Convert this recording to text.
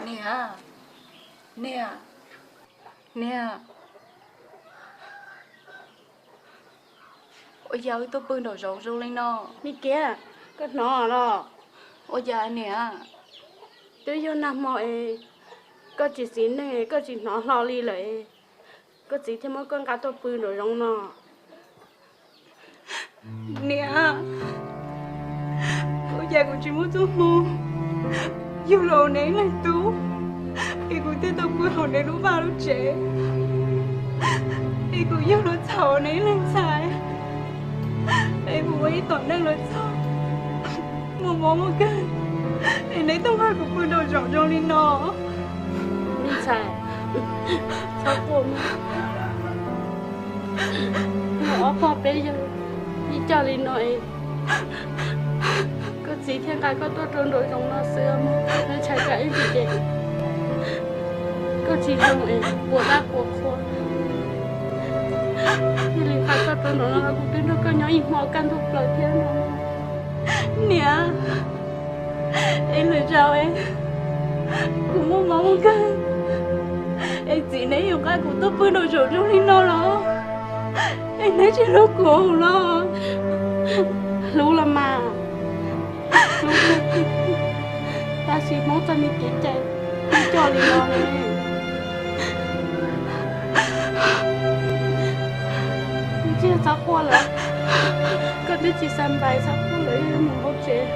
Niam, niam, niam, ua cas wb tuaj pw nraum zoov zoo li no? Me Kiab, koj hnov los? Ua cas niam? Twb yog nag hmo es koj tsis txiv neej, koj tsis hnov hlo li lawm, koj txiv thiaj muab koj nqa tuaj pw nraum zoov no. Niam, ua cas kuv tsis muaj txoj hmoo yug los ua neb leej tub, es kuv thiaj tau pw hauv neb lub vaj lub tsev, es kuv yug los txhaum ua neb leej ntxhais, es kuv ua ib tom neej los txog muaj mob muaj kawg, es neb tuaj nqa kuv pw nraum zoov zoo li no. Me ntxhais, txhob quaj mas. Ob pog peb yawg ib co li no es koj txiv thiaj nqa koj tuaj rau nraum zoov no xwb os mog. Ntshai tsam ib ntsis ces koj tsis zoo es puas dab puas qhua, thiaj li nqa koj rau nraum no los kuv twb nrog koj nyob ib hmo kaj ntug plaws thiab no. Niam, es lwm zaus es kuv muaj mob muaj kawg es txiv neb yuav nqa kuv tuaj pw nraum zoov zoo li no los, es neb tsis hlub kuv los? Hlub los mas, hlub kawg, tab sis Hmoob txoj me kev cai twb coj li no ne. Ntsia txhob quaj lawm, koj twb tsis xav npais txhob quaj lawm, mus hauv tsev.